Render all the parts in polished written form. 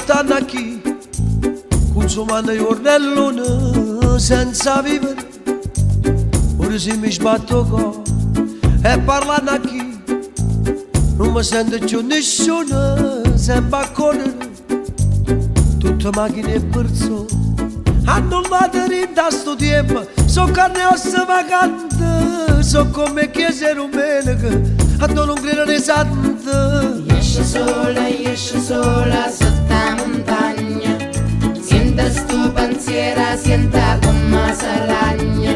aspettanno a chi, cunsumanno juorne e luna senza vivere, pure si mi sbatte 'o core e parlanno a chi nun me sente cchiù nisciuno, sempe a correre, tutte machine e persone, annullate dint' a stu tiempo, so' carne e ossa vacante, so' comm' 'e chiese 'e dummeneca, addò nun credono 'e sante. Jesce sole, jesce sole sott' 'a muntagna, Siente stu pensiero, siente comme se lagna.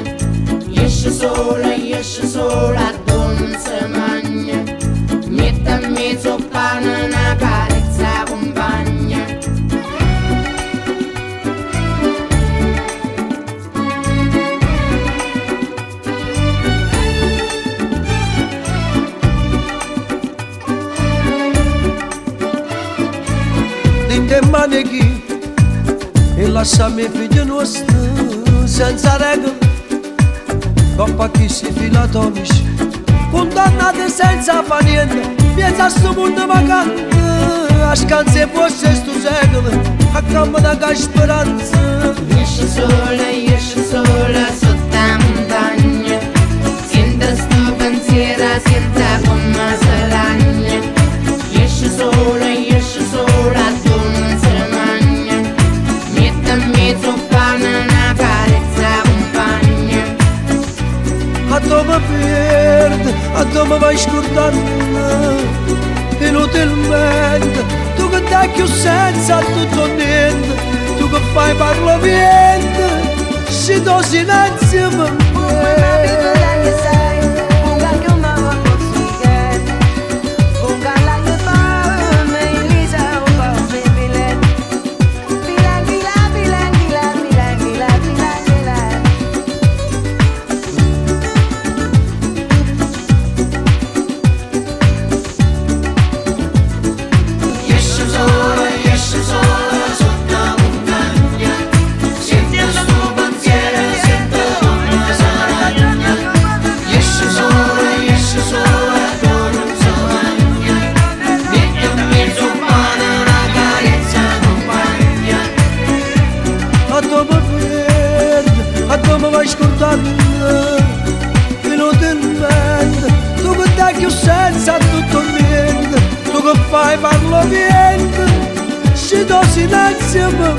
Jesce sole, jesce sole, addò nun se magna, Miette 'mmiez' 'o ppane na carezza cumpagna. Dint' 'e mmane 'e chi 'e lassamme 'e figlie nuoste senza regole, 'ncopp' a chisti filatonici, cundannate senza fa niente, 'mmiezz' a stu munno vacante, a scanza 'e fuosse 'e stu secolo, a cammenà cu 'a speranza. Jesce sole, jesce sole sott' 'a muntagna, Siente stu pensiero, siente comme se lagna. Jesce sole, jesce sole, addò nun se magna, Miette 'mmiez' 'o ppane na carezza cumpagna. Addò me pierde, addò me vai scurdanno, inutilmente, tu che dai cchiù senso a tutto o niente, tu che fai parla 'o viento, si do silenzio me Jesce sole, jesce sole sott' 'a muntagna, Siente stu pensiero, siente comme se lagna. Jesce sole, jesce sole, addò nun se magna, Miette 'mmiez' 'o ppane na carezza cumpagna. Addò me pierde, addò me vai scurdanno, inutilmente, tu che dai cchiù senso a tutto o niente, tu che fai parla 'o viento, si do silenzio me.